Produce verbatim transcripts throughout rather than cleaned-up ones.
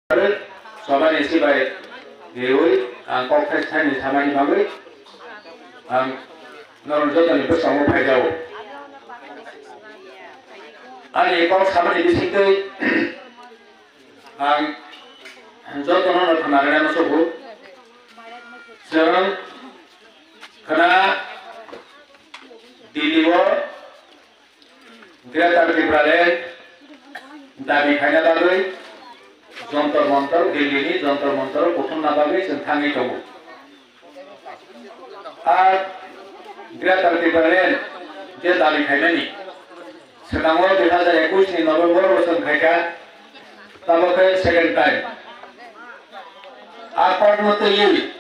Sabani sibai riwi ang kok thai thani samani bagwi ang norok jotoni bwskango phaijago. Ani kok samani bisingtwi ang jotono no khna rwna muchungo. Chwng khna Delhi o Greater Tipraland dabi khaina bagwi Jantar Mantar, Delhi ni Jantar Mantar o kuthumna bagwi chwng thangwi tongo. A Greater Tipraland je dabi khaimani swkango dui hazar ekush ni November o chwng khaikha. Tabok khe second time. A kokno twiwi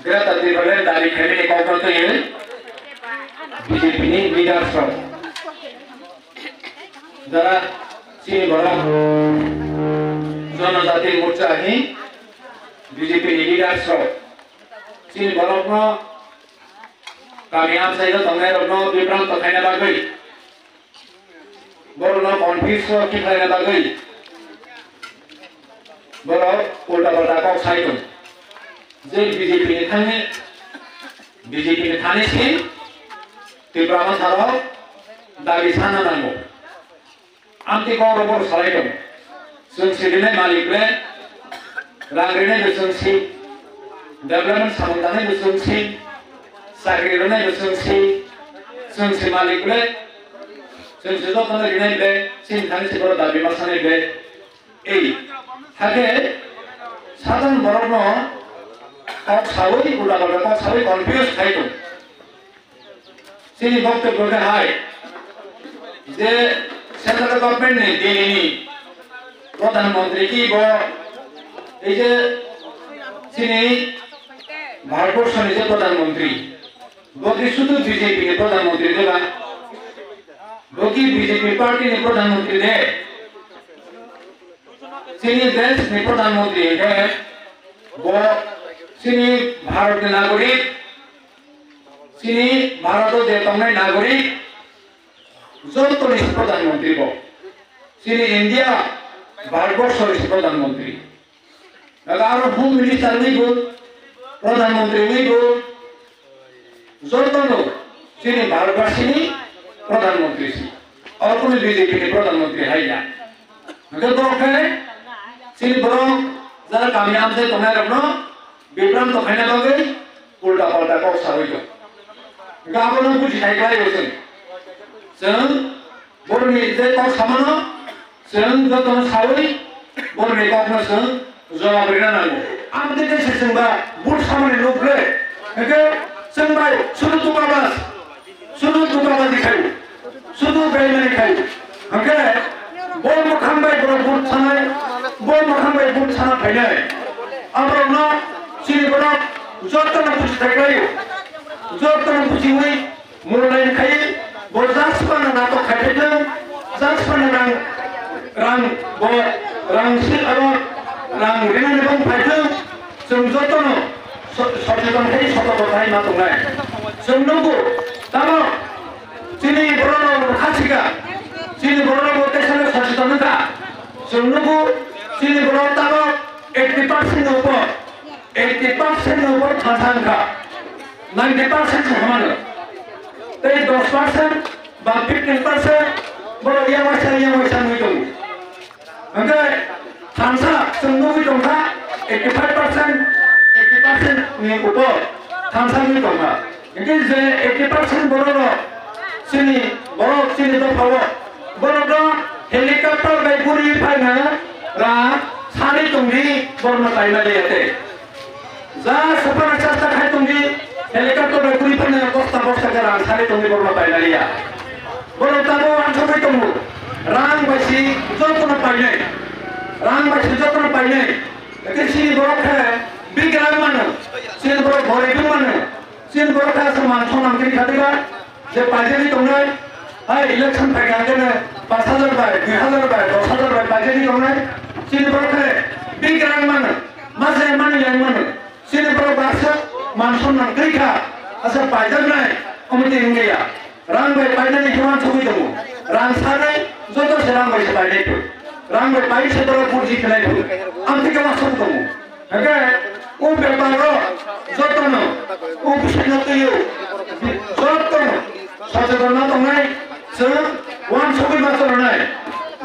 Greater Tipraland dabi khaimani kokno twiwi B J P ni leaders rok, jara chini borok Janajati Morcha ni B J P ni leaders rok chini borokno kami amchaio tongnairokno bibranto khaina bagwi, borokno confuse o khiklaina bagwi borok ulta palta kok sai tong. Je B J P ni thani, B J P ni thani si Tipra Motha rok dabi sana nango. Amtwi kok rok borok salai tong. Chwng si rinai malik ble, rang rinai bo chwng si, development samung tangnai bo chwng si, chakri rinai bo chwng si, chwng si malik ble, chwng si jotono rinai ble, chini thani si borok dabi ma sanai ble. Ei, hakhe sadharon borokno kok sawi, ulta palta kok sawi confuse khai tong. Chini boktobyo khe hai je central government ni Delhi ni Pradhan Mantri ki bo, ei je chini Bharatborsho ni je Pradhan Mantri, bo ki sudu B J P ni Pradhan Mantri de ba? Bo ki B J P party ni Pradhan Mantri de? Chini desh ni Pradhan Mantri hinkhe bo chini Bharat ni nagorik, chini Bharat o je tongnai nagorik, joto ni Pradhan Mantri bo. Chini India, Bharatborsho ni Pradhan Mantri. Aro Home Minister ni bo, Pradhan Mantri ni bo, jotono chini Bharatbasi ni Pradhan Mantri si. Oro kunu B J P ni Pradhan Mantri hai ya. Hingke borok khe chini borok jara kami amchai tongnai rokno bibranto khaina bagwi ulta palta kok sawi tong. Hingke abono buji khai klai o chwng. Chwng Borokni je kok samano chwng jotono sawi borokni kokno chwng jawab rina nango. Amtwi khe se chwngba vote samani nukle, hwnkhe chwngbai sudu dukabas, sudu dukabaji khai, sudu beimani khai. Hwnkhe bo mwkhang bai borok vote sanai, bo mwkhang bai vote sana phainai. Aborokno chini borok jotono buji thaiklaio, jotono bujiwi Murnaini khai bo jasphano natok khai phaithwng, jasphano rang, rang bo rang si abo rang rinani bong phaithwng, chwng jotono so-, socheton khai sotorko khai ma tongnai. Chwng nukgo tamo chini bororok khachika, chini bororok bo teisano socheton wngkha. Chwng nukgo chini borok tamo eighty percent ni upor. Eighty percent ni upor thansa wngkha, ninety percent se hamano. Tei dos percent ba fifteen percent borok yang waisa, yang waisa wngwi tongo. Hwnkhe thansa chwng nugwi tongkha eighty five percent, eighty percent ni upor thansa wngwi tongkha. Hingke je eighty percent borok rok chini borok chini dopha o borok rok helicopter bai guri phaina ra sari tongdi borno taimali ate. Ja sapana chasta khai tongdi helicopter bai guri phaina bosta bosta ke ra sari tongdi borno taimali ya. Borok tabo ansogwi tongo rang bai si jotono painai, rang bai si jotono painai. Eke chini borok khe big rang mano, chini borok goribung mano. Chini borok khe aswk man songman kiri khatiba je paijagwi tongnai, hai election phaikha hwnkhe paanch hajar bai, dui hajar bai, dos hajar bai paijagwi tongnai. Chini borok khe big rang mano, mase mani yang mano. Chini borok baksa man songman kiri kha, aswk paijaknai, omo twi wngya. Rang bai painani khe uansugwi tongo. Rang sanai joto se rang bai se painai phu. Rang bai pai se borok burji khlai phu. Ang thike ma song tongo. Hake o bepar ro jotono o bising no twiyo jotono socheton no tongnai chwng uansugwi ma chornai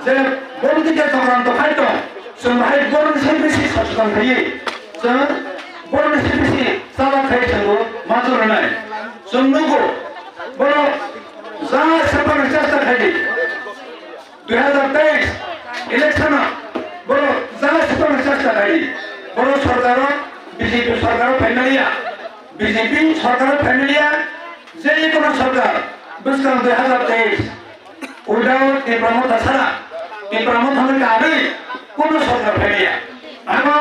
je borok thike chokranto khai tong chwng hai borok ni sai bisi socheton khaiwi chwng borok ni sai bisi chala khai chwngbo ma chornai chwng nugo borok ja separate chesta khaidi. Dui hazar teis election o borok jala sitwma chesta khai borok sorkaro B J P sorkaro phaimaliya B J P sorkaro phaimaliya je kono sorkar bwskang dui hazar teis without Tipra Motha sara Tipra Motha ni kagwi kono sorkar phaimaliya. Ano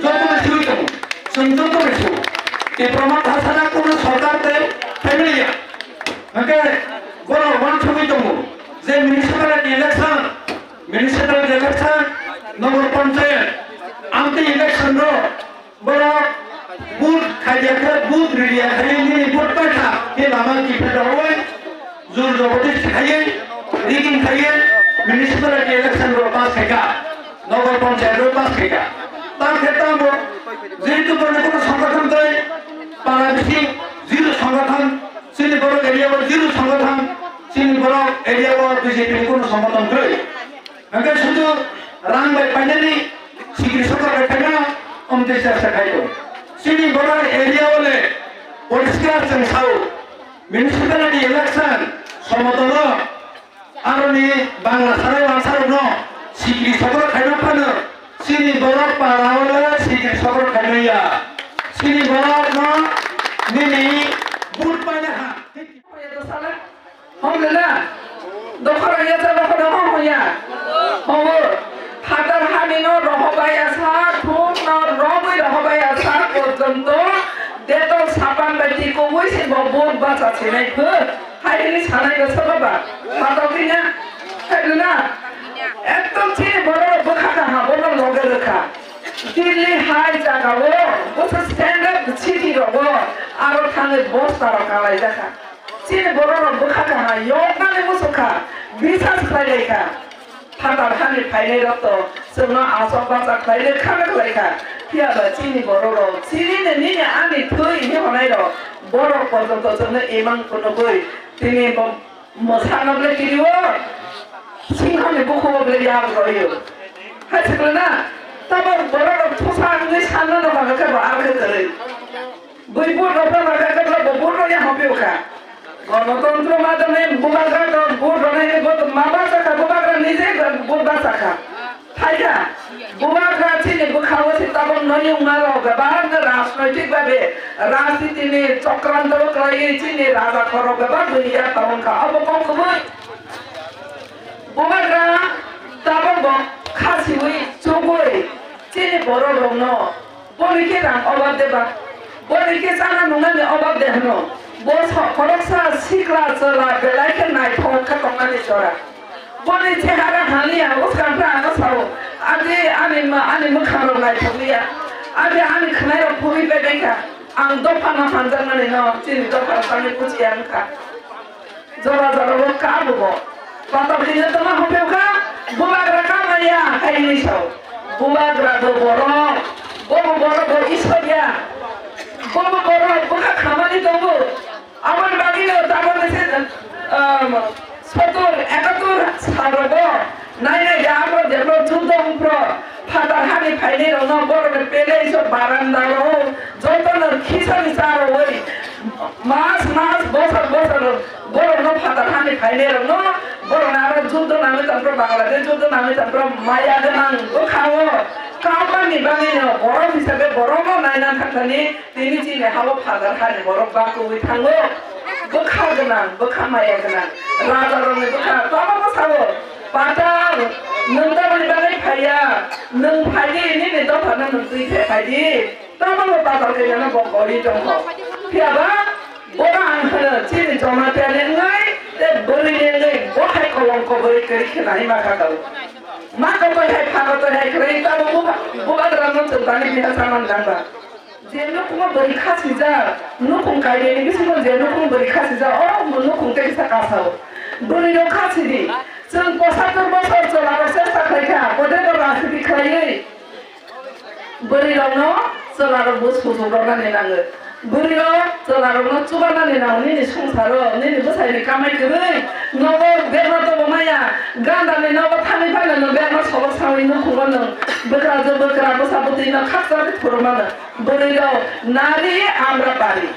joto ni sui tongo chwng joto ni su Tipra Motha sara kono sorkar tei phaimaliya. Hake borok wansugwi tongo je municipality election, municipality election, nogor panchayat, amtwi election ro borok vote khaiya khe vote rwya khe nini vote paikha khe lama kiphilwi jur jabardasti khaiwi rigging khaiwi municipality election ro pass khaikha, nogor panchayat ro pass khaikha. Tang khe tamo jehetu borokni kono songothon tei para bising zero songothon. Chini borok area o zero songothon, chini borok area o B J P ni kono songothon kwrwi. Hwnkhe sudu rang bai painani sikri sokar bai paina omtwi chesta khai tongo. Chini borok area o le poriskar chwng sao, municipality election somotolo Aroni Bangla sarai wansarokno sikri sokro khaima phano chini borok para ole sikri sokro khaimaya. Chini borokno nini vote paina ha. Hom le na? Dokhora ya cha dokhora hom ya. Homo. Phatar hani no roho bai asa, thum no romwi roho bai asa porjonto detol sapan bai twi kubui se bo vote bacha sinai phu. Hai hwnwi sanai khe sobo ba? Patokgwi na? Hai hwnwi na? Ekdom chini borok bwkha kaha, bono loge rwkha. Delhi hai jagao, bwsa standard city rogo, aro thangwi bosta rok kalaijakha. Chini borok rok bwkha kaha, yoknani muchukha, bisas khlailaikha. Phatar hani phainai rok to chwngno aswk bacha khlai le khana khlai kha. Phiya ba chini borok rok, chini ni nini ani thwi hinwi hwnai rok, borok porjonto chwngno imang phunugwi tini bo mwsano ble kirio, singhoni bukhugo ble yag royo. Hai se kwlwna, tamo borok rok thusa wngwi sanna no baga khe bo ar khe kwrwi. Bui vote rok rwna khe khe bo vote rok ya hopio kha. Gonotontro madhyome bubagra rok vote rwnaini vote ma bachakha, bubagra nije vote bachakha. Phaikha, bubagra chini bwkhao se tabok noni wngma rok bebak rajnoitik babe rajniti ni chokranto kwlaiwi chini raja khorok bebak buini yak tabok kha. Obo kok kwbui. Bubagra tabok bo khasiwi chugwi chini borok rokno Boni khe rang obab de ba? Boni khe chana nungnani obab de hwno? Bo so-, khoroksa sikla chwla belai khe naithok khe tongnani jora. Boni chehara haliya, bwskang khe ano sao, "Adi, ani ma, ani mwkhang rok naithok liya. Adi, ani khwnai rok phugwi bedai kha. Ang dopha no hamjakmani no, chini dopha rok tangwi buchiya wngkha." Jora jora o kabugo. Patok hino tongma hopeo kha, bubagra kamaya, hai hini sao. Bubagra bo borok, bo bo borok bo Isor ya. Bo bo borok bwkha khamani tongo. Aboni bagwi no taboni se, um, sotur, ekatur sal rogo. Nai nai ya, abo jebro juddo wngphro, phatar hani phainai rokno borokni pele iso baranda o, jotono khisa ni cha rwui, mas mas, bosor bosor borokno phatar hani phainai rokno, borokno aro juddo nangwi tongphro, Bangladesh juddo nangwi tongphro, maya gwnang bwkha o, kaupang ni bagwi no borok hisabe borokno naina thangthani. Tini chini habo phatar hani borok bakugwi thango. Bwkha gwnang, bwkha maya gwnang. Raja rokni bwkha tabokno sao, "Patar, nwng tamoni bagwi phaiya? Nwng phaidi, nini dophano nwng twi phe phaidi." Tabokno patar khe jana bo kori tongkho. Phiyaba boro ang hwno chini Jamatia ni wngwi tei bwrwi ni wngwi bo hai kolongko bwrwi kwrwi khe nai ma kha tao. Ma kotoi hai pha kotoi hai kwrwi tabo bubagra no chwng tani biha saman dangba. Je nukhungo bwrwi kha sijak, nukhung kainwini bisingo je nukhung bwrwi kha sijak, o nukhung tei kisa kasao. Bwrwirok kha sidi. Chwng pochattor bosor chwlarok chesta khlaikha, bodebo rajniti khlaiwi. Bwrwirokno chwlarokbo sujuk rwgani nango. Bwrwirok chwlarokno chubanani nango, nini swngcharo, nini bwsaini kamai kwrwi nogo berma tongo maya, gandani nogo thangwi phano nwng berma solok sawi nukhungo nwng bwkrajwk bwkra bwsa bwtwino khakchangwi phuru mano. Bwrwirok nari amra bari.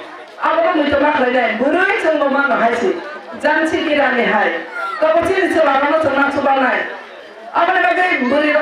Abono muitu ma khlainai, bwrwi chwngbo mano hai se. Jansi kirani hai. Tobo chini chwlarokno chwngna chubanai. Aboni bagwi bwrwirok